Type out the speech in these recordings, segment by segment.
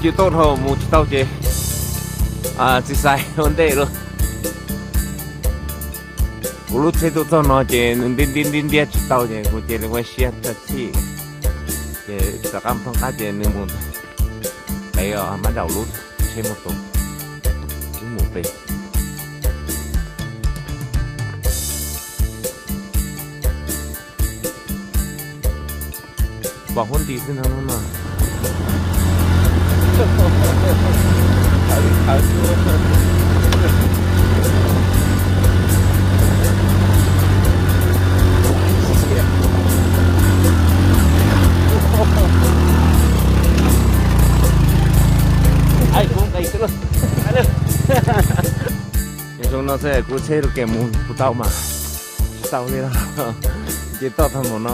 Ces toj dhau mus tsis tau ces txiv xaiv ua ntej lauj. Kuv lub tsheb tuaj txog no ces nws ntiab ntiab ntiab ntiab tsis tau ces kuv cia li ua siab tag txhij. Ces rov qab mus thooj qab ces nws mus pem os, mab zaum lub tsheb mus tus, wb mus pem. Pom huab nti xwb no no. Zoo no xwb kuv tsheb rau kev mus kuv tau mas tsis tau li lauj. Ces toj tag mus no.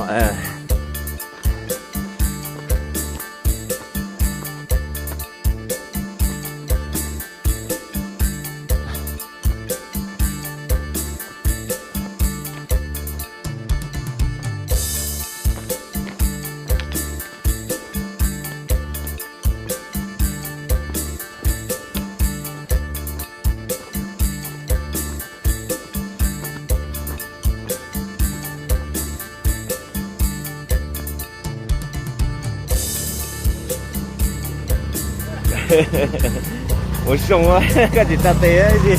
Ua zoo, koj tsis tsa tes li.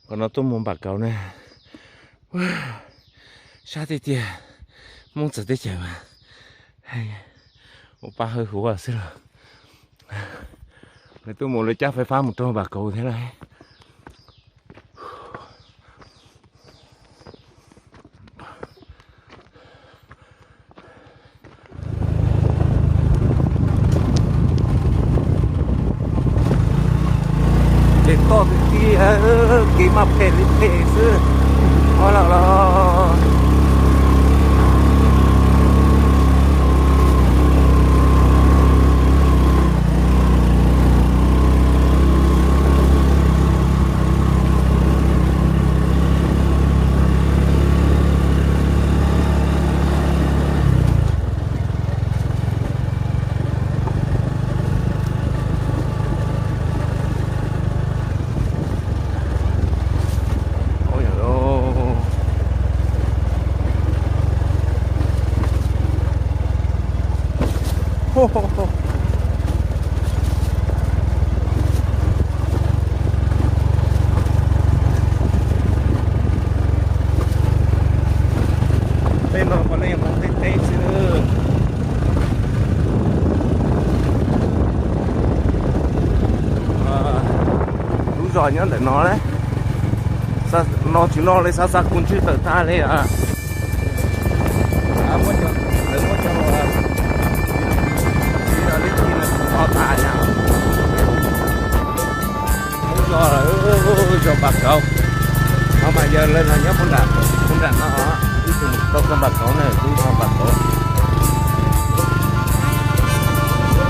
Qhov no tuaj mus Npam Kauv na, sab tiag tiag, Hmoob txawv teb chaws mas ua pa hawb huv xwb los. Lawv tuaj mus lawv cab fais fab mus rau Npam Kauv thiab lauj. Ces toj tiag tiag, kev mas phem li phem xwb. Ua los los. Tej no puav leej yog Hmoob teb teb xwb. Lub zos nyob ntawm no na. No tsis no li, xa xa kuv ntswj tawm tag li. Lawv muab cov, lawv muab cov txiv lawv lib ci no tsis tau tas yom. Lub zos lawm, zos Npam Kauv. No mas yog lawv los nyob puag nram, puag nram no, ib tug tau txog Npam Kauv na, kuv txog Npam Kauv.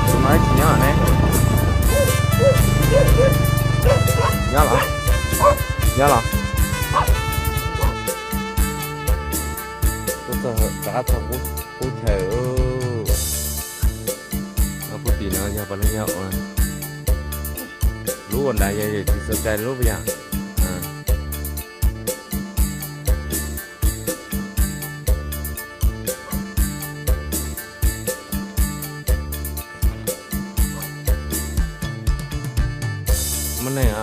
Tus no tsis nyob ne. Nyob los? Nyob los? Tuaj txog rov qab txog qub chaw. Puag tim no yog pas neeg nyob ua, lub ua nrad yog yawm txiv Xav Cai lub yam. Muaj neeg a.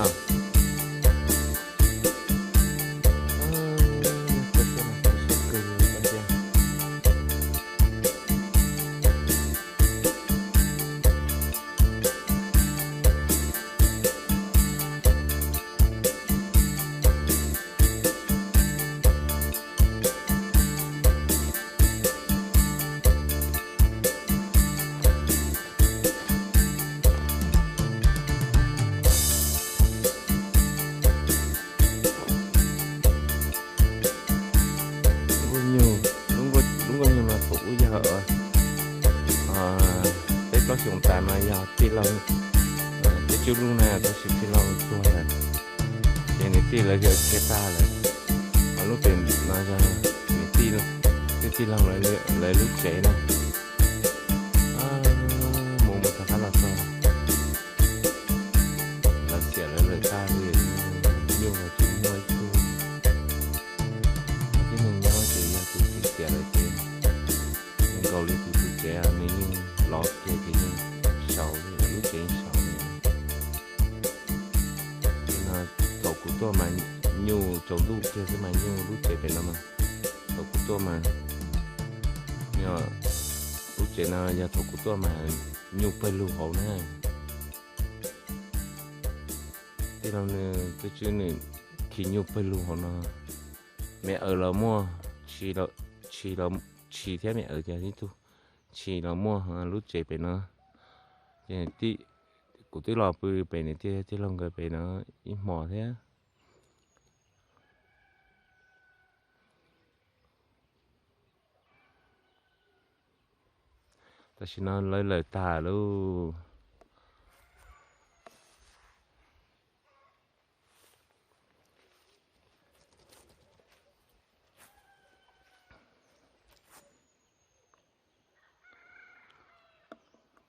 Plaub xyoos tas no yog tij laug, peb tsib lub na, tab sis tij laug tuag lawm, ces niam tij lawv khiav tag lawm. Ho lub pem no yog niam tij, tij laug lawv lub tsev na. Mus mus rov qab los txog, lawv xiam lawv lawm tag li, nyuj los tsis muaj ib tug. Tib neeg nyob ces yog tus txiv xiam lawm ces nkaus li tus txiv tsev, nws yeej los kiag ces yeej saud li, lub tsev yeej saud li. Thaum kuv tuaj mas nyuj tsaus ntuj kiag xwb mas nyuj lub tsev pem no mas, thaum kuv tuaj mas, lub tsev no yog thaum kuv tuaj mas nyuj pawg lug hauv na. Tij laug nws twb tswb nws khi nyuj pawg lug hauv no. Me aws los muaj, tshis thiab me aws ces ib tug, tshis los muaj lub tsev pem no. Ces kuv twb los pw pem niam tij tij laug nkawd pem no ib hmos thiab. Tam sim no lawv lawm tag lauj.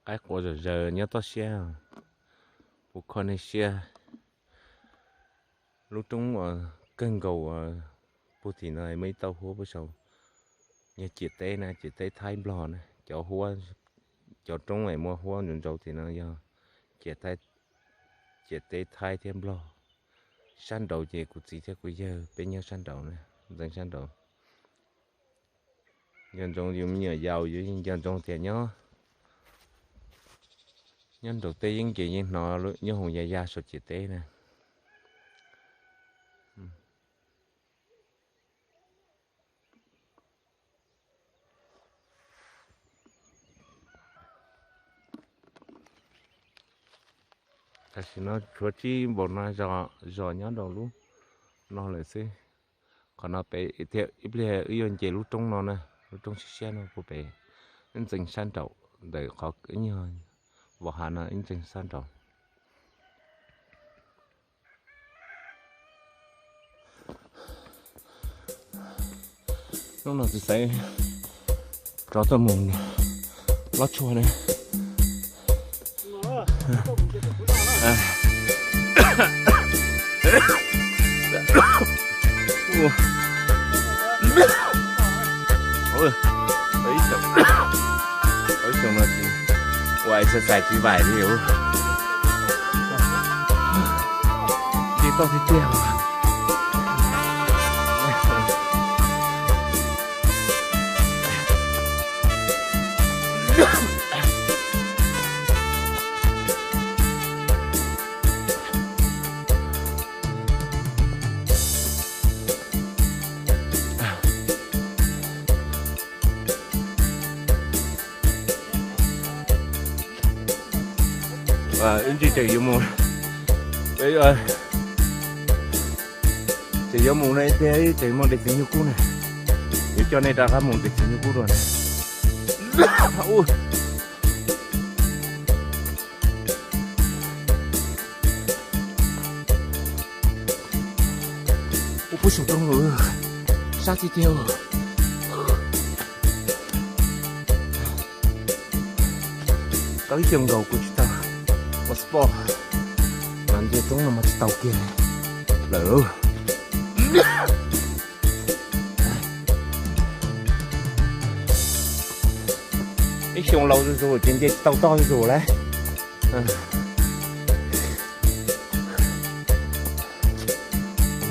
Qaib qua zom zaws nyob toj siab, kuv kho nej siab. Lub roob uas kawg nkaus uas puag tim no muaj ib tauj huab puag saud, yog ciam teb na, ciam teb Thaib Nplog na. Cov huab, cov roob es muaj huab ntsaus ntsaus tim no yog ciam teb Thaib thiab Nplog. Sab nraud ces kuv txiv thiab kuv yawg peb nyob sab nraud na, ntxeev sab nraud. Nco ntsoov yus me nyuam yaus yus yeej nco ntsoov tias nyob, nyob nraum teb yeeb ces yeej hnov nyooj hoom ya ya saum ciam teb na. Tam sim no tshuav tsib npaum no zos nyob rau lub no lawm xwb. Qhov no pem thiab ib pliag wb yuav nce lub roob no na, lub roob siab siab no puag pem, ib ntxeev sab nraum ntawm qhov ib nyuag vos hav no ib ntxeev sab nraud. Hnub no txiv xaiv rov tuaj mus lob tshuaj ne. Ib xyoo no ces ua exercise tsis vaim li. Nce toj tiag tiag. Ib ntsis tseem yuav mus, tseem yuav mus no, ib pliag tseem muaj dej txiv nyuj kub na. Yuav coj nej rov qab mus dej txiv nyuj kub dua na. Ua puag saum roob lawm, sab tiag tiag. Tau ib xyoos nkaus kuv tsis tau ua sport, mas nce roob no mas tsis tau kiag lawm. Ib xyoos laus zuj zus ces nce tsis tau toj zuj zus lawm.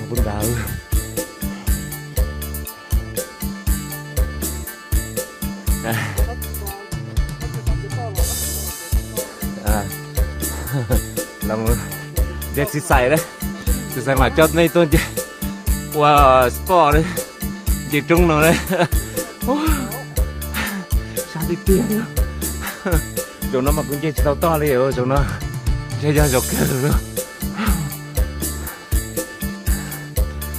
Kuv nrad los nce txiv xais lawm, txiv xais mam coj nej tuaj nce ua sport, nce roob no na. Sab tiag tiag. Zaum no mas kuv nce tsis tau toj li, zaum no ntshe yog zaum kawg.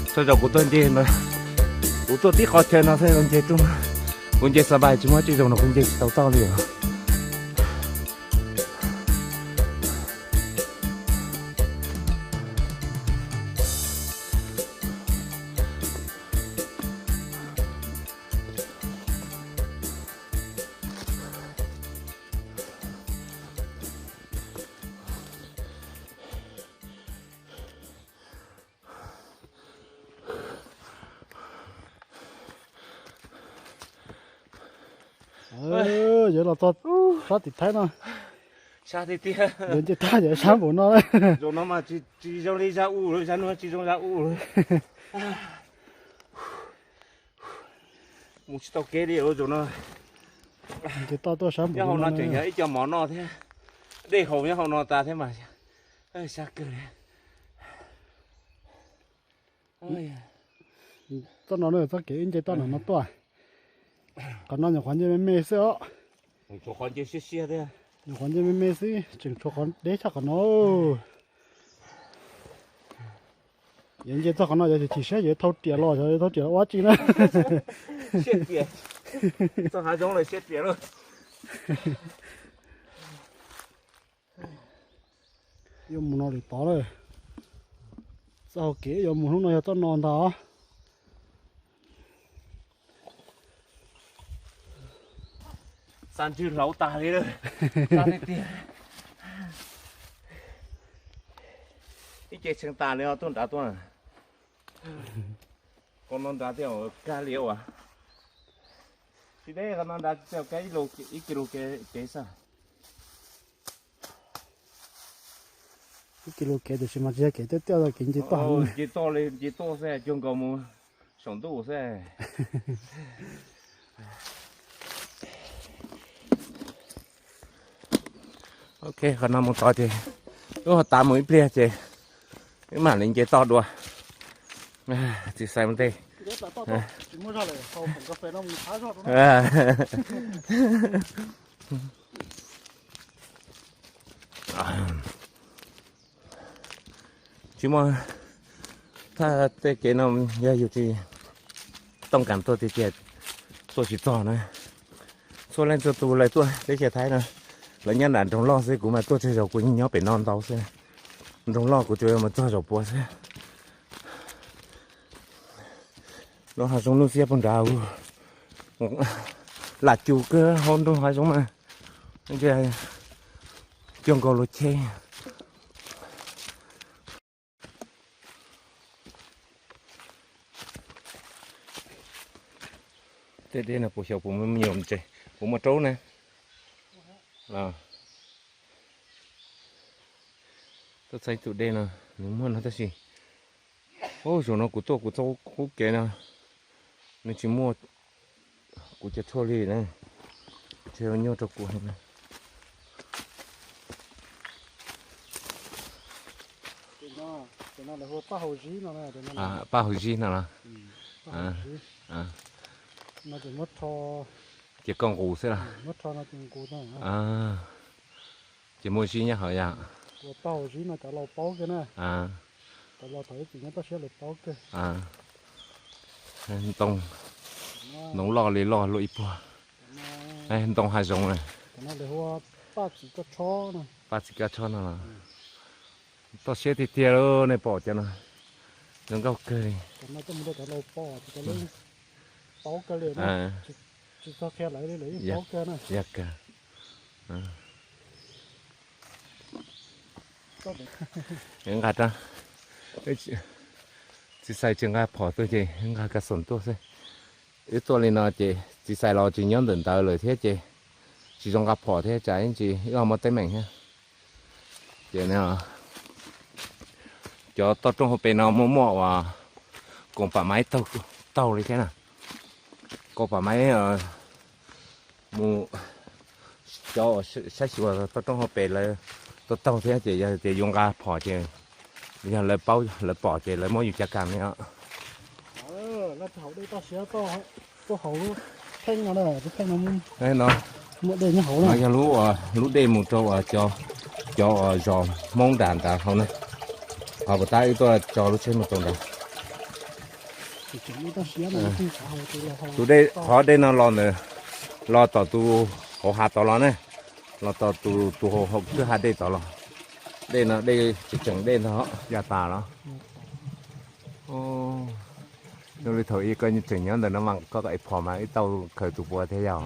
Txhua zaus kuv tuaj nce no, kuv tuaj tib qhov chaw no xwb, nce roob, kuv nce xab npais tsis muaj tsi, zaum no kuv nce tsis tau toj li os. Yuav los txog sab tim Thaib no. Sab tiag tiag. Yuav nce toj yuav sab npaum no. Zaum no mas tsis zoo li zaj ub lawm, zaj no tsis zoo zaj ub lawm. Mus tsis tau kev li zaum no. Nce toj tuaj sab npaum no tseem yog ib co mov noj thiab. Dej haus nyob hauv no tas thiab mas. Sab kawg li. Txoj no txoj kev wb nce toj no no tuaj. Qhov no nyuam qhuav nce me me xwb os. Nyuam qhuav nce me me xwb tseem tshuav qhov deb tshaj qhov no. Yuav nce txog qhov no yuav chim siab yuav thau riam los, yuav thau riam los ua tsi na. Siab riam. Txog hav zoov lawm siab riam lawm. Yuav mus no lwm tod lawm. Txoj hau kev yuav mus hnub no yog txoj no ntag. Xa ntswg hlauv tas li lawm. Tiag tiag. Ib ce tshee tas li os, tuaj nrad tuaj. Qhov no nrad thiaj kag li uas. Tsis deb, qhov no nrad tsis tau kag ib kis lus kev xwb. Ib kis lus kev tiam sis mas tsis yog kev tiaj tiaj, kev nce toj. Nce toj li nce toj xwb, cuag nkaus mus saum ntuj xwb. Ok, qhov no mus tod ces wb ho tav mus ib pliag ces wb mam li nce toj dua. Txiv xais mus ntej. Tsis muaj, thaj tej kev no yog yus tsis tooj kam tuaj tiag tiag tuaj tsis txog na. Txhua leej txhua tus lawv tuaj teb chaws Thaib no, lawv nyob nram nroog loj xwb, kuv mas tuaj txog zaum kuv nyob pem no ntau xwb. Nroog loj kuv tsuas yog mus txog zaum puav xwb. Lub hav zoov lub xiab puag nrad, lam cum kawg hauv nroog hav zoov na. Cuag nkaus luag cheb. Tej dej no puas xyov puas muaj me nyuam tsev, puas muaj raub na. Tuaj txog ib tus dej no nws muaj no tab sis, ub, zaum no kuv tuaj kuv txoj qub kev no nws tsis muaj kuv cov tshuaj li na, tsis nyuaj rau kuv heev na. Paj hauv zib no los? Ces koj nqus xwb los? Ces muaj zib nyob hauv yom? Paj hauv zib no cov laus paub kiag na. Cov laus thaum ib txwm nyob toj siab lawv paub kiag. Ntoo, ntoo loj li loj luaj ib puag. Ntoo hav zoov na. Paj txiv kab tshob no los? Toj siab tiag tiag lauj, nej pom cov no zoo nkauj kawg li. Yog kawg. Nqa, txiv xais tsis nqa phom tuaj ces nqa kas xoom tuaj xwb. Wb tuaj li no ces txiv xais los tsis nyob ntawm ntawd lawm thiab ces tsis zoo nqa phom thiab tsam ib ntsis wb ho muaj teeb meem thiab. Ces cov toj roob hauv pes no muaj muaj uas koom pam maib taug li thiab na. Koom pam maib mus, cov saib xyuas toj roob hauv pes lawv tuaj taug thiab ces yog tias yus nqa phom ces yog lawv paub lawv pom ces lawv muab yus caj kam li os. Tuaj hauv lub theej no, lub theej no muaj dej nyob hauv no. Yog lub, lub dej mus rau cov, cov zos Hmoob nram nrad hauv na. Qhov puas tab wb tuaj tso lub tsheb mus rau nrad. Tus dej, qhov dej no los ntawm, los tom tus hauv hav tod los ne, los tom tus, tus hauv kwj ha dej tod los. Dej no dej tseem tseem dej ntag, ya tas los. Zoo li thaum ub koj tseem nyob ntawm no mas koj ev phom mas wb tau khaws tus puav thiab yog.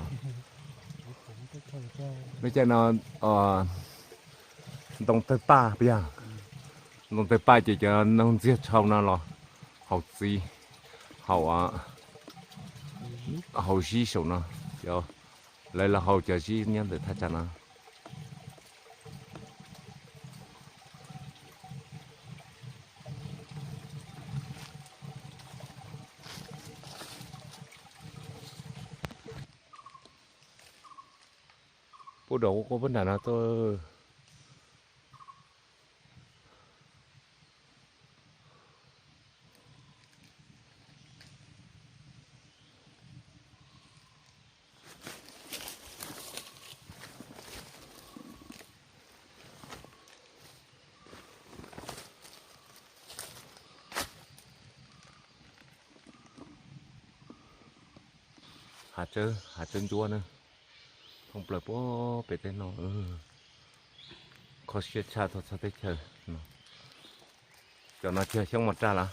Lub caij no ntoo tawg paj puas yog? Ntoo tawg paj ces cov noog ntxiag tshau no los haus txiv, haus, haus zib saum no, cov Lawv los haus cov zib nyob ntawm thaj tsam no. Puab dom quaj quaj puab nram no tuaj. Hav tsawb, hav tsawb ntsuab na, thoob plaws puag pem tej no. Kho siab tshaj txog txhua teb chaws no. Cov no tsis yog xyoob mos raj los?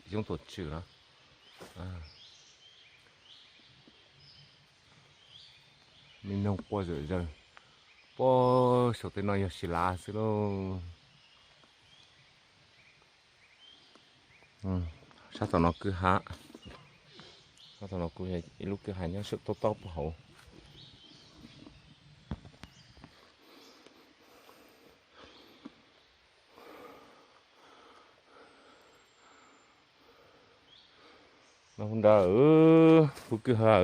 Xyoob tuam tswm los? Me noog quaj zom zaws. Puag saum tej no yog si lav xwb lauj. Sab tom no kwj ha, sab tom no kuj yog ib lub kwj ha nyob saum tob tob puag hauv. No hu nrad, hu kwj ha.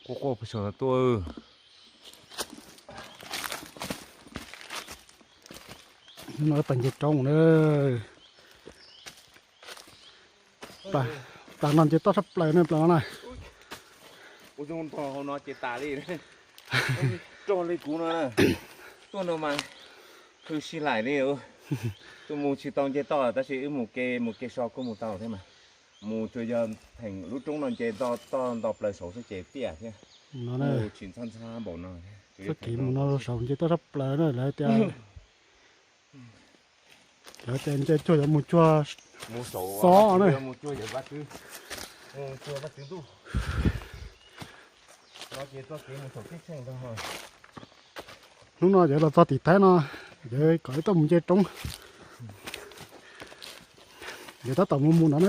Quaj quaj puag saum no tuaj. No plas nce roob na. Plas no nce toj tshaj plaws na, plas no na. Ua zoo nrog hauv no ces tas li. Rog li kuv no, tuaj no mas khw sib laim li. Tuaj mus tsis tau nce toj tab sis wb mus ke mus ke so kuj mus tau thiab mas. Mus tsuas yog theem lub roob no nce toj nto plaws saud xwb ces tiaj thiab. Tsis ntxhab ntxhab npaum no. Txoj kev mus no saud nce toj tshaj plaws na, lawv tias, lawv tias nce cuag yuav mus cuag xob na. Hnub no yuav los txog tim Thaib no, yuav kom wb tuaj mus nce roob. Yuav tab tom mus mus no na.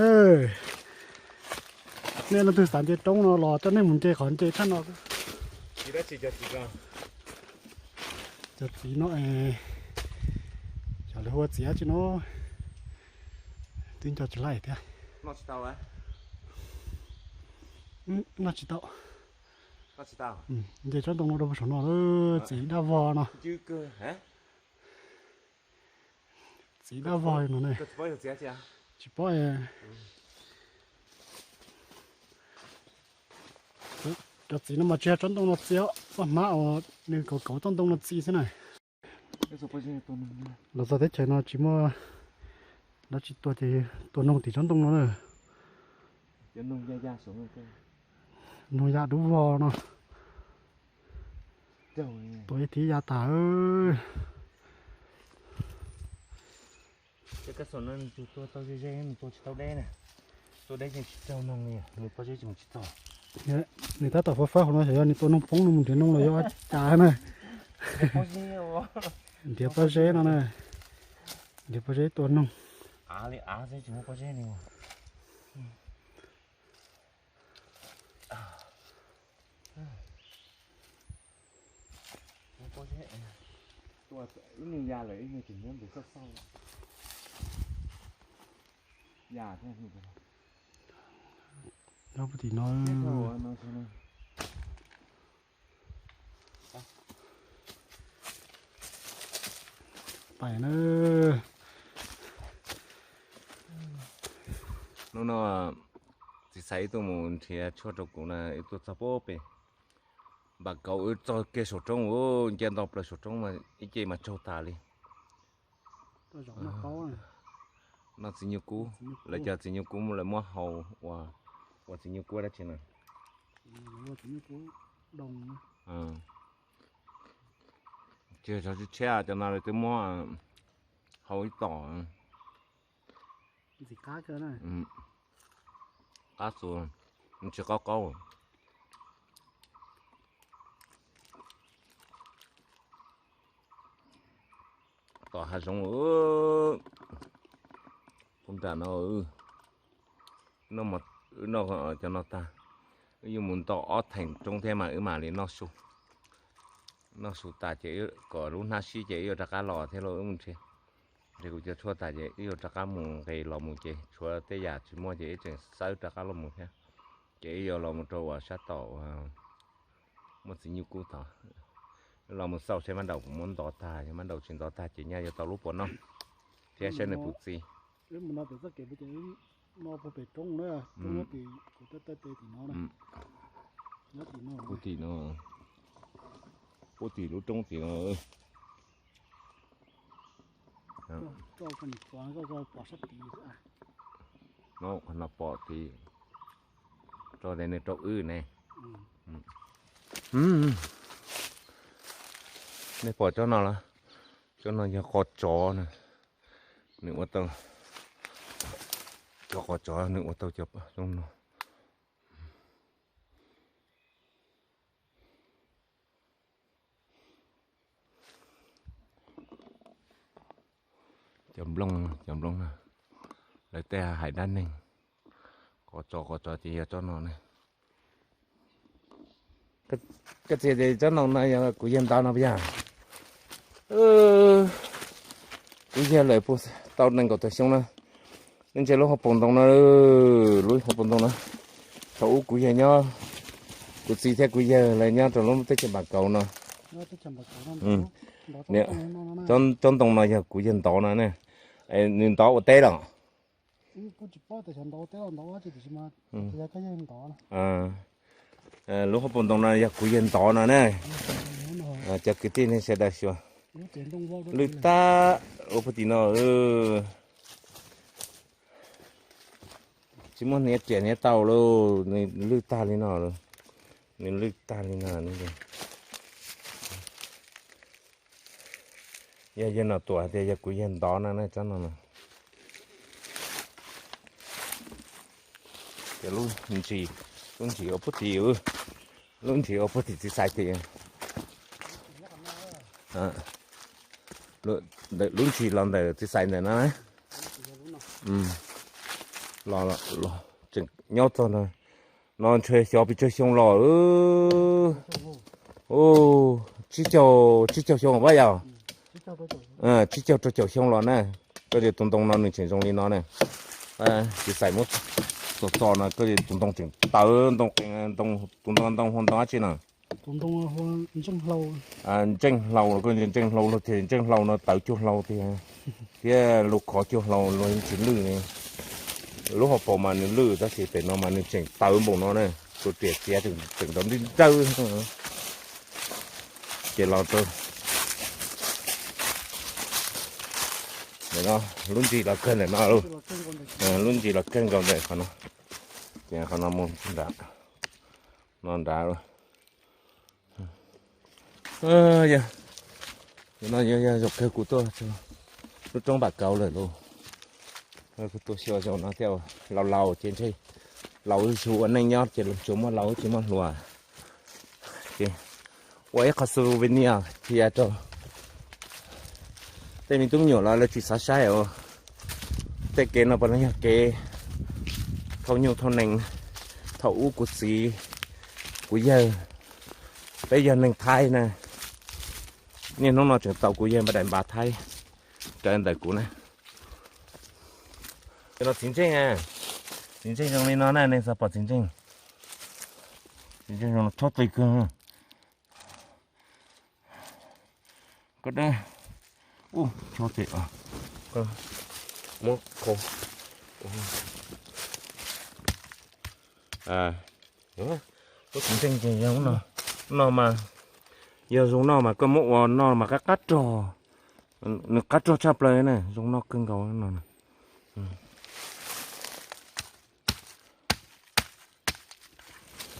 Nej leej twg xav nce roob no los coj nej mus nce qhov nce tshaj no. Cov txiv no, cov lawv hu ua txiv dab tsi no, twb nco tsis laij thiab. Noj tsis tau. Nce tsob ntoo no rau puag saum no, txiv dab vog no. Txiv dab vog no ne. Tsis paub. Cov txiv no mas tsis yog tsob ntoo no txi os, poj hmab uas nws kauv kauv tsob ntoo no txi xwb na. Los txog teb chaws no tsis muaj dab tsi tua ces tua noog tim tsob ntoo no na. Noog ya dub vog no. Tua ib thib ya tas. Nws tab tom fawb fawb hauv no xyov yog nws tua noog poob no mus nrhiav noog los yog ua cas na. Nrhiav pob zeb no na. Nrhiav pob zeb tua noog. Nyob puag tim no. Pais na. Hnub no txiv Xaiv wb tuaj mus nrhiav tshuaj rau kuv na, wb tuaj txog puag pem npam kauv, wb txog kiag saum roob, nce nto plaws saum roob mas ib ce mas tsaug tas li. Noj txiv nyuj kub, lawv cov txiv nyuj kub lawv muab hau ua, ua txiv nyuj kub dab tsi na. Tsis yog tshiab, cov no lawv twb muab hau ib tom. Qab xus, tsis qaub qaub. tom hav zoov. Ub nram no, wb noj cov no tag, wb yuav mus nto ob theem roob thiab mas wb mam li noj su. Noj su tas ces kom lub hnab sib ces wb yuav rov qab los thiab lauj, wb mus nrhiav. Nrhiav kuv cov tshuaj tas ces wb yuav rov qab mus nqis los mus ces tshuav tej yam tsis muaj ces wb tseem xawb rov qab los mus thiab. Ces wb yuav los mus rau uas sab tom uas muaj txiv nyuj kub tod, los mus xauj seb mab daum puas muab ntov tag, yog mab daum tsis ntov tag ces nyaj yuav tau lub puas noj thiab saib nws puas txi. Puab tim lub roob tim no. No, qhov no pom tid, rau tias nws rau wb ne. Nej pom tsob no los? Tsob no yog qos tsov na, nws ua tau, cov qos tsov nws ua tau cov zoo no. Cov nplooj, cov nplooj na, lawv tej hais dab neeg, qos tsov qos tsov ces yog tsob no ne. Koj txiv, tsob ntoo no yog kuv yawg ntov no puas yog? Kuv yawg lawm puas tau nees nkaum tawm xyoo na. Nej ntsia lub hauv paus ntoo no, lub hauv paus ntoo no, thaum ub kuv yawg nyob, kuv txiv thiab kuv yawg lawv nyob rau lub teb chaws Npas Kauv no. Tsob ntoo no yog kuv yawg ntov no ne. Nws ntov ua teb los? Lub hauv paus ntoo no yog kuv yawg ntov no ne. Cov kwv tij neej sawv daws xyuas, lwj tag ua puag tim no. Tsis muaj hniav riam hniav tau lauj, nws lwj tag li no. Nws lwj tag li no. Yog yawg Nom Tuam tias yog kuv yawg ntov no ne tsob no. Ces lub ntsis, lub ntsis ua puag tim, lub ntsis ua puag tim txiv xaiv tim. Ntawm lub ntsis los ntawm txiv xaiv ntawm no. Los, los tseem nyob txog no, no ntshe xyov pes tsawg xyoo los. Tsib caug, tsib caug xyoo pab yog, tsib caug rau caum xyoo los na. Koj tus ntoo no nws tseem zoo li no ne. Txiv xaiv muab txom txom no koj tus ntoo tseem tawv, tus ntoo, ntoo hu ntoo dab tsi no? Ntseej hlau, koj ntseej hlau los tias ntseej hlau no tawv cuag hlau tiag, thiab lub khov cuag hlau los tsis lwj li. Lub hauv paus mas nws lwj tab sis pem no mas nws tseem tawv npaum no na, tus riam txiav tseem nrov nrawj nrawj. Ces los rau ntawm no, lub ntsis los kawg ntawm no, lub ntsis los kawg nkaus ntawm qhov no. Ces qhov no mus nrad, no nrad. Yog, no yog zaum kawg kuv tuaj lub roob Npam Kauv lawm lauj. Kuv tuaj xyuas zaum no thiab, laus laus ces ntshe laus zuj zus ua neej nyob ces tsuas muaj laus tsis muaj hluas. Ces ua ib qho souvenir thiab rau tej me tub me nyuam los lawv tsis xav saib os. Tej kev no puav leej yog kev thauj nyuj thauj nees thaum ub kuv txiv kuv yawg, peb yog neeg Thaib na. Niaj hnub no tseem tau kuv yawg npaj daim npav Thaib raws ntawm kuv na. Ces no txiv ntseej, txiv ntseej zoo li no na, nej xav pom txiv ntseej, txiv ntseej zoo no txhob txi kawg. Koj dab, ub, chob ces koj muab khau. Lub txiv ntseej ces yog no, no mas yog zoo noj mas koj muab ua noj mas qab qab rog, nws qab rog tshaj plaws na, zoo noj kawg nkaus no.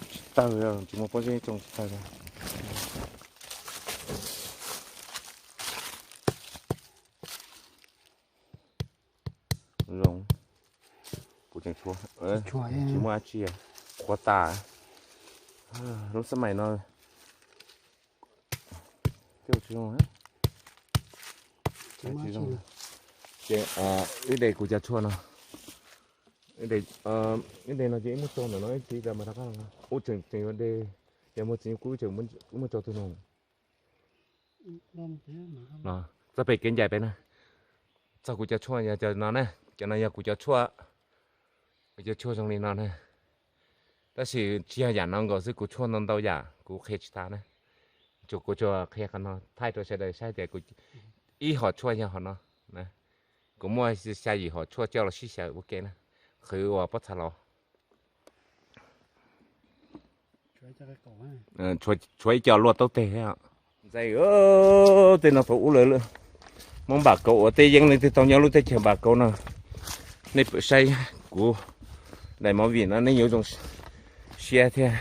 Tsis tawg, tsis muaj pob zeb tsoo tsis tawg. Zoo, kuv tseem tshuav, tsis muaj dab tsi, qhuav tas. Lub xab mais no twb tsis zoo, Ces wb de kuv cov tshuaj no, wb de no ces wb muab tso ntawm no ib txhis tas mas rov qab los. Ub, tseem tseem yuav de, yog muaj txiv nyuj kub tseem muab tso twg no. Txoj pem kev ncaim pem na, txog kuv cov tshuaj yog cov no na, cov no yog kuv cov tshuaj, kuv cov tshuaj zoo li no na. Tab sis tsis yog yam no nkaus xwb, kuv tshuaj ntau ntau yam kuv qhia tsis tas na. Tsuas kuv tsuas qhia qhov no thaij rau sawv daws saib tias kuv ib hom tshuaj yog hom no. Kuv muaj xya yim hom tshuaj coj los sib xyaw ua ke na, qhwv ua pob txha los. Tshuav ib co luaj taub teg thiab. Ntxais, tej no thaum ub lawv Hmoob Npam Kauv uas tej yeej leej twg tau nyob lub teb chaws Npam Kauv no, nej pw saib kuv daim movie no nej yuav zoo siab thiab.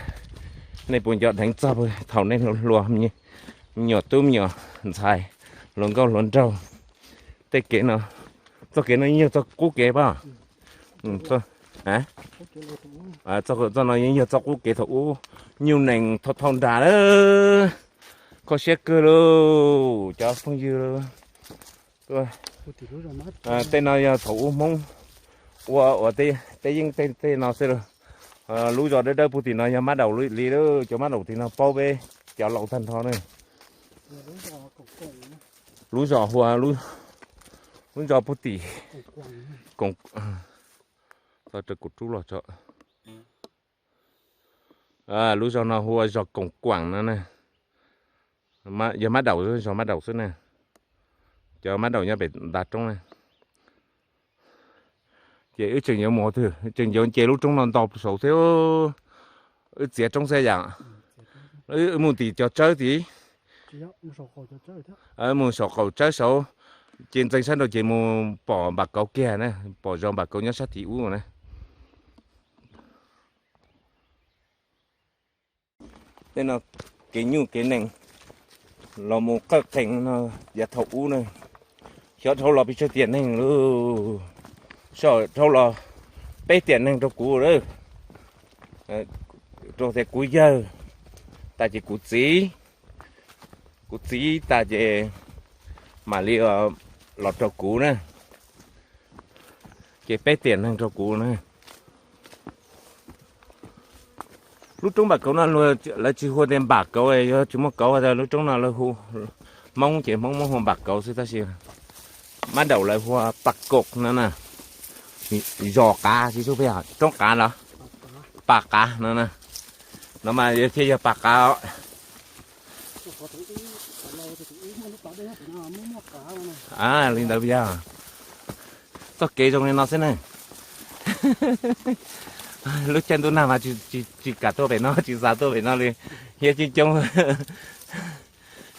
Nej puas nco dheev txog thaum nej hluas, me nyuam tub me nyuam ntxhais, hluas nkauj hluas nraug, tej kev no, txoj kev no yeej yog txoj qub kev pab. Txoj no yeej yog txoj qub kev thaum ub, nyuj nees thau thau nras lawm. Kho siab kawg lauj cov phooj ywg. Tej no yog thaum ub Hmoob ua uas tej yeej tej no xwb. Lub zos dawb dawb puag tim no yog Mab Daum li lawm, cov Mab Daum tim no paub peb cov laus tag nrho na. Lub zos hu ua, lub zos puag tim, kuv rub los tso. Lub zos no hu ua zos Koom Kuam no na. Yog Mab Daum, zos Mab Daum xwb na. Cov Mab Daum nyob pem ntav roob na. Ces wb tseem yuav mus twg, tseem yuav nce lub roob no nto saud thiab. Wb txiav roob xwb yam. Wb mus tim cov tsawb tid. Mus saum qaum tsawb saud, ces ntxeev sab nraud ces mus pom Npam Kauv kiag na, pom zos Npam Kauv nyob sab tim ub na. Tej no kev nyuj kev nees los mus qawj qees no, yav thaum ub na, xyov dhau los pes tsawg tiam neeg lauj, xyov dhau los peb tiam neeg rau kuv lawm, rau tias kuv yawg tas ces kuv txiv, kuv txiv tas ces mam li los rau kuv na, ces peb tiam neeg rau kuv na. Lub roob Npam Kauv no lawv tsis hu tias Npam Kauv, yog tsis muaj kauv, lub roob no lawv hu, Hmoob ces Hmoob muab hu Npam Kauv xwb tab sis Mab Daum lawv hu ua Pas Kaum no na. Zos Qav tsis tug peb, roob Qav los Pas Qav no na. No mas thiaj yog Pas Qav. Li ntawd yog txoj kev zoo li no xwb ne. Lub caij ntuj nag mas tsis kam tuaj pem no, tsis xav tuaj pem no li, hiab coob coob.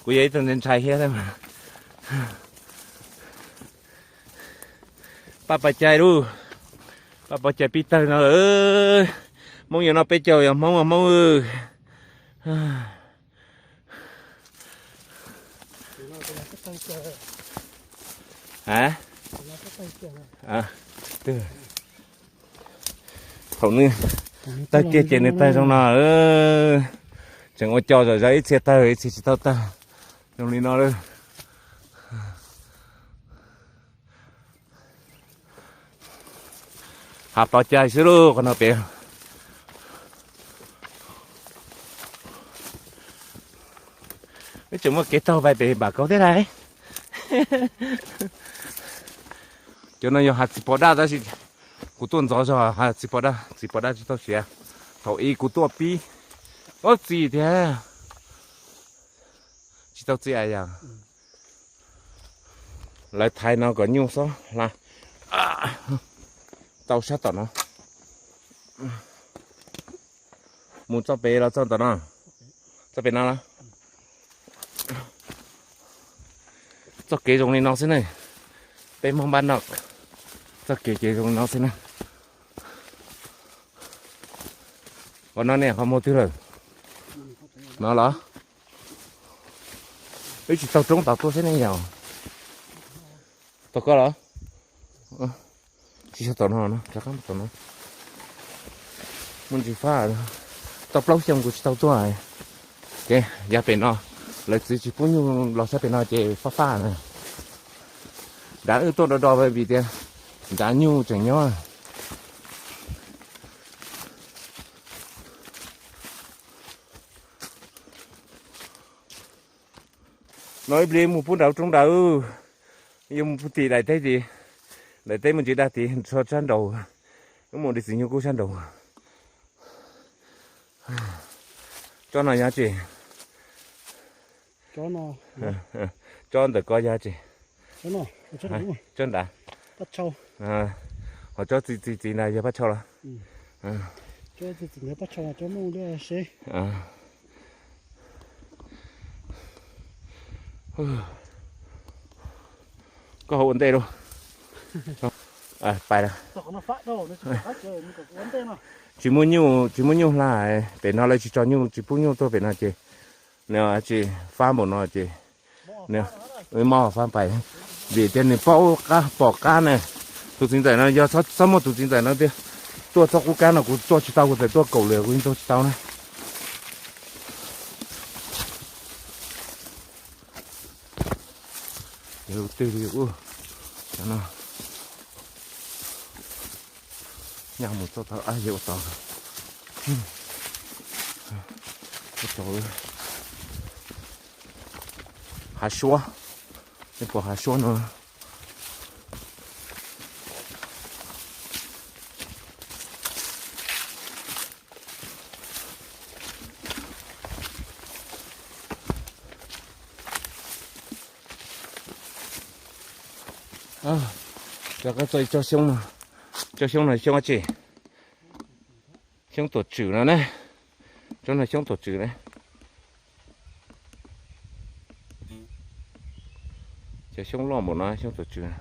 Kuv yog ib tug ntshai ntshai hiab mas. Paj pov cai lauj, paj pov cai pib tawg no lawm. Hmoob yuav noj peb caug yog Hmoob Hmoob. Thaum nws tawg kiag ces nws tawg zoo no. Tseem ua co zom zaws, ib txhia tawg ib txhia tsis tau tawg zoo li no lawm. Hav pov cai xwb lauj qhov no pem. Wb tseem muaj kev taug pais pem Npam Kauv thiab lauj. Cov no yog hav txiv pos daj tab sis kuv tuaj ntxov zog hav txiv pos daj, txiv pos daj tsis tau siav. Thaum ub kuv tuaj pib, ob txiv tiag, tsis tau txiv yam. Lawv thaiv no kom nyuj xob hla tau sab tom no. Mus txoj pem los txoj tom no? Txoj pem no los? Txoj kev zoo li no xwb ne. Peb Hmoob npab no, txoj kev ces zoo li no xwb ne. Ua no ne ho mus twg lawm? No los? Wb tsis taug roob tod tuaj xwb ne yog. Tau koj los? Tsis tau tom no, rov qab tom no. Muaj ntsis fab, tau plaub xyoo kuv tsis tau tuaj. Ces yav pem no, lawv txiv tsis pub nyuj los sab pem no ces fab fab na. Nrad wb tuaj do do vim tias nrad nyuj tseem nyob. No ib pliag mus pub nrad roob nrad, yuav mus pub tim daim teb tid, daim teb mus ntsis dag tid tso sab nraud, wb mus de txiv nyuj kub sab nraud. Tsob no yog tsi? Tsob ntawm ko yog tsi? Tsob nrad. Ho tsob txiv txiv txiv ntawd yog paj tshau los? Koj ho ua ntej lauj. Pais, tsis muaj nyuj, tsis muaj nyuj hla, pem no lawv tsis tso nyuj, tsis pub nyuj tuaj pem no ces nws tsis fab npaum no ces mob fab pais, vim tias nws paub qab pom qab ne. Tus txiv ntxawm no yog txhob muaj tus txiv ntxawm no tiag, tuaj txog qub kab no kuv tuaj tsis tau, kuv txawm tuaj kaum lwm kuv yeej tuaj tsis tau na. Yog lub twg li ub, no nyaj mus txog tau, yog ua tau, ua tau hav suab, nej pom hav suab no. Cov koj txo ib tsob xyoob no, tsob xyoob no xyoob dab tsi? Xyoob tuam tswm no ne, tsob no xyoob tuam tswm ne. Cov xyoob loj npaum no xyoob tuam tswm.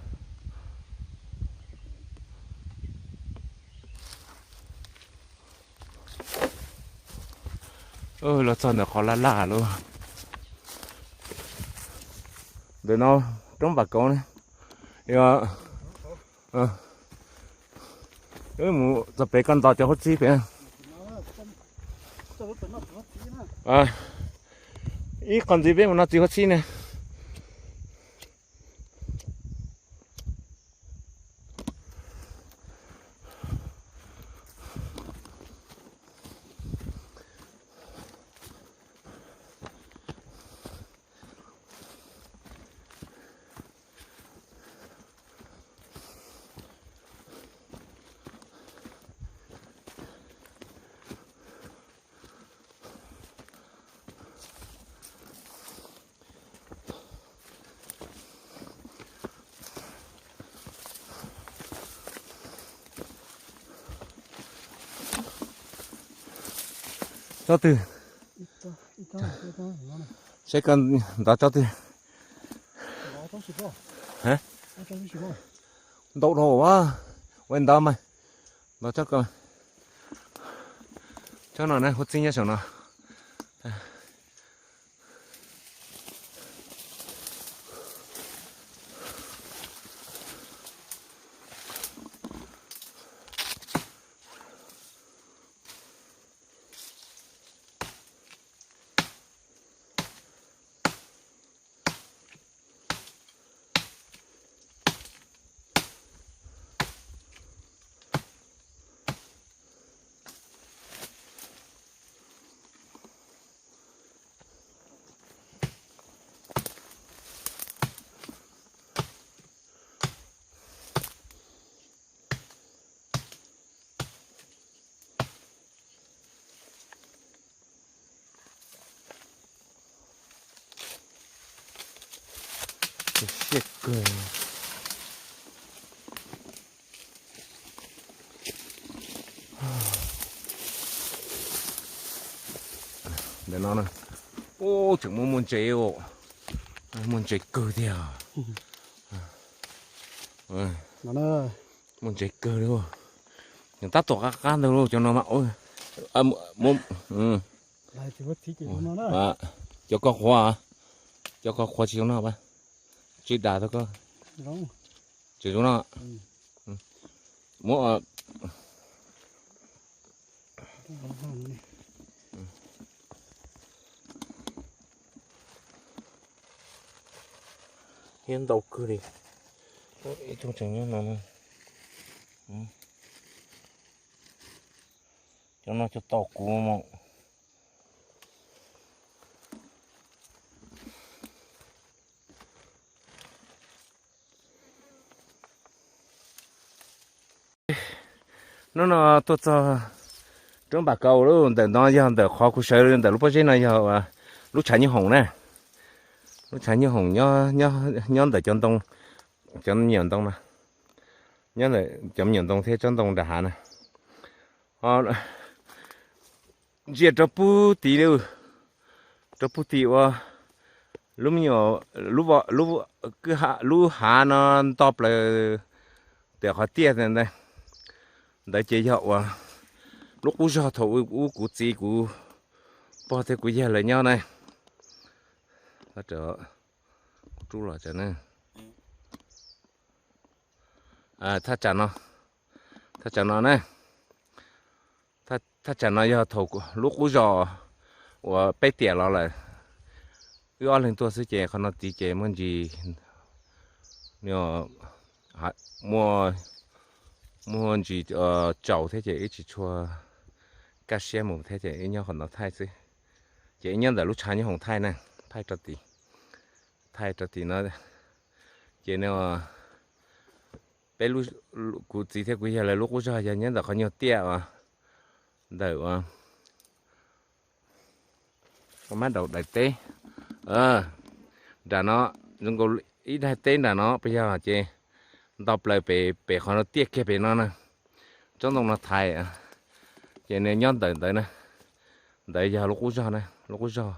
Los txog ntawm qhov laj laj lauj. Ntawm no roob Vam Kauv ne. Yog wb mus txog pem koj ntos cov huab txib pem. Ib qho ntxiv peb mus no txiv huab txib ne. Tsob twg? Saib koj ntov tsob twg? Ntau dhau a, ua ntov mas, ntov tsob ko. Tsob no na, huab txib nyob saum no. Siab kawg. Ntawm no na, ub, tseem muaj muaj ntses, muaj ntses kawg tiag. Muaj ntses kawg li. Tab tom qab qab ntawd lauj cov no mas. Cov koj qhuav, cov koj qhuav tsis zoo no, tsis dam tau koj. Tsis zoo no. Muab Hiab ntau kawg li. Ib tug tseem nyob no. Cov no cov tau kuv mus. Hnub no tuaj txog roob Npam Kaus lawm. Ntawm no yog ntawm qhov kuv sawv ntawm lub pob zeb no yog lub tshav nyuj hoom na. Lub tshav nyuj hoom nyob ntawm cov ntoo, cov me nyuam ntoo no, nyob ntawm cov me nyuam ntoo thiab tsob ntoo nram hav na. Ntsia rau pug tid, rau pug tid uas lub, lub hav no nto plaws ntawm qhov tiaj ntawd. Ntawd ces yog uas lub qub zog thaum ub kuv txiv kuv pog thiab kuv yawg lawv nyob na. Rub los thaj tsam no, thaj tsam no na. Thaj tsam no yog thaum lub qub zog uas peb tiam los lawm, wb ob leeg tuaj xwb ces qhov no tid ces muaj ntsis, muaj ntsis tsaus thiab ces wb tsis tshua kaj siab mus thiab ces wb nyob qhov no thaij xwb. Ces wb nyob ntawm lub tshav nyuj hoom thaij na, thaij rau tim, thaij rau tim no. Ces no peb, kuv txiv thiab kuv yawg lawv lub qub zog yog nyob ntawm qhov nyuag tiaj uas ntawm uas mab daum daim teb nram no, zoo nkaus ib daim teb nram no puas yog ces nto plaws pem, pem qhov no tiaj kiag pem no na. Tsob ntoo no thaiv, ces nws nyob ntawm ntawd na. Ntawd yog lub qub zog na, lub qub zog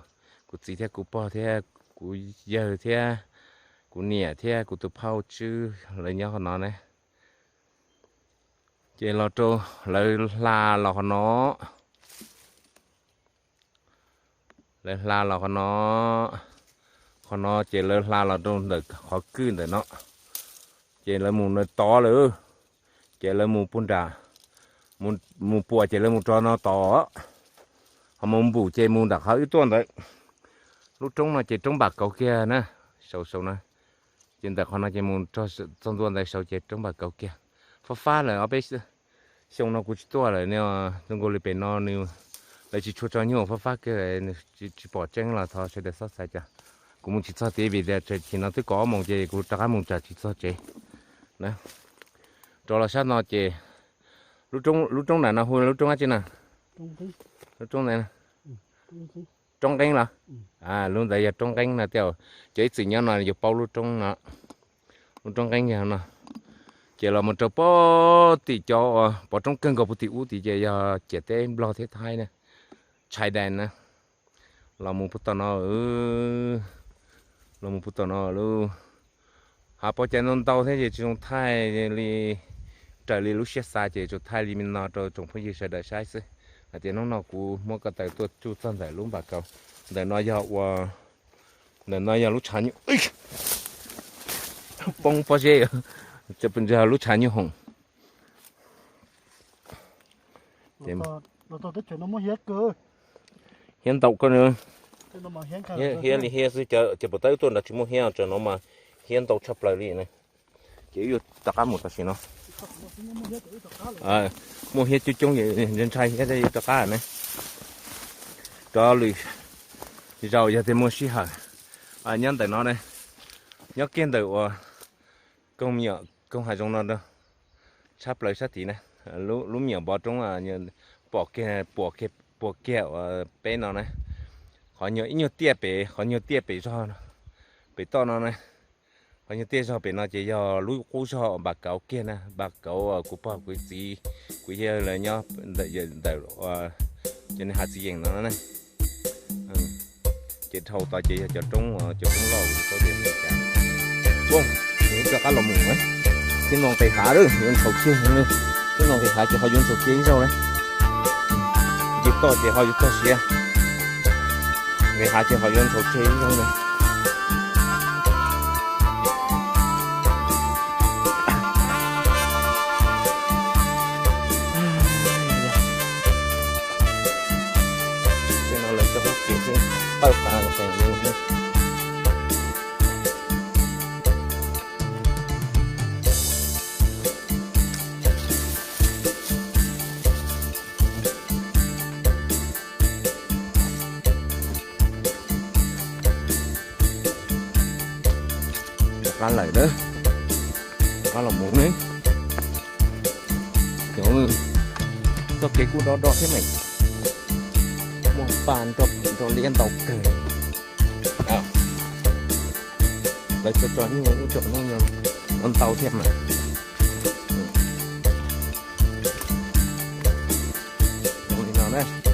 kuv txiv thiab kuv pog thiab kuv yawg thiab kuv niam thiab kuv tus phauj Tswb lawv nyob qhov no ne. Ces los rau lawv hla los qhov no, lawv hla los qhov no, qhov no ces lawv hla los rau ntawm qhov kwj ntawm no, ces lawv mus na tod lawm, ces lawv mus puag nram, mus puas ces lawv mus rau no tod, ho mus npum ces mus nram qhov wb tuaj ntawd. Lub roob no ces roob Npam Kaus kiag na, sau sau na. Ces ntawm qhov no ces mus txog ntua ntawd saud ces roob Npam Kaus kiag. Fab fab lawm, ob peb xyoo no kuv tsis tuaj lawm, zoo nkaus li pem no nws, lawv tsis tshua tso nyuj fab fab kiag, tsis pom tseeb los thov sawv daws txhob xav cas. Kuv mus tsis txog tid vim tias tseem chim no twb kaum ob moos ces kuv rov qab mus tsam tsis txog tsev na. Rov los sab no ces lub roob nram no hu lub roob dab tsi na? Lub roob ntawd, Roob Nqeeb los? Lub ntawd yog Roob Nqeeb no thiab, cov ib txwm nyob no yuav paub lub roob no, lub Roob Nqeeb yog no. Ces los mus rau pem tim cov uas pov roob kawg nkaus pem tim ub tid ces yog ciam teb Nplog thiab Thaib na, chai dan na. Los mus puag tom no, los mus puag tom no lauj. Hav pov cas ntau ntau thiab ces tsis zoo thaij li raws li lub siab xav ces tsuas thaij li me no rau tsoom phooj ywg sawv daws saib xwb. Hais tias hnub no kuv muab ko taw tuaj tsuj txog ntawm lub Npam Kaus. Ntawm no yog ua, ntawm no yog lub tshav nyuj, poob pob zeb, lub tshav nyuj hoom. Hiab ntau koj, hiab li hiab xwb, ces puas tab wb tuaj nrad tsis muaj hiab, tsam no mas hiab ntau tshaj plaws li ne. Ces wb yuav rov qab mus tam sim no. Muaj hiab coob coob, ntshai ntshai hiab, wb rov qab ne. Rov lwm zaus yog tias muaj sij hawm. Nyob ntawm no ne, nyob kiag ntawm uas koog me nyuam koog hav zoov no tshaj plaws sab tid na. Lub me nyuam npov roob pom kiag, pom kiag uas peb no na. Qhov nyuag ib nyuag tiaj pem, qhov nyuag tiaj pem zog, pem toj no na. Qhov nyuag tiaj zog pem no ces yog lub qub zog Npam Kauv kiag na, Npam Kauv kuv pog kuv txiv kuv yawg lawv nyob ntawm cov niag hav txiv yeem no na. Ces dhau tod ces yog cov roob, cov roob loj kuv tsis paub tias li cas. Ub, rov qab los mus na. Thiab no nqis hav lawm, yuav ntshau kiag, thiab no nqis hav ces ho yuav ntshau kiag ib zaug na. Nce toj ces ho yuav txog siav, nqis hav ces ho yuav ntshau kiag ib zaug na. Tej no lawv cov hauv kev xwb, tawj qab los teem li. Av lawm na, rov qab los mus ne. Cov, txoj kev kuj do do thiab mas, muaj pas nrog liab ntau kawg. Lawv tso tso nyuj ub tso no ntau thiab mas. Zoo li no na.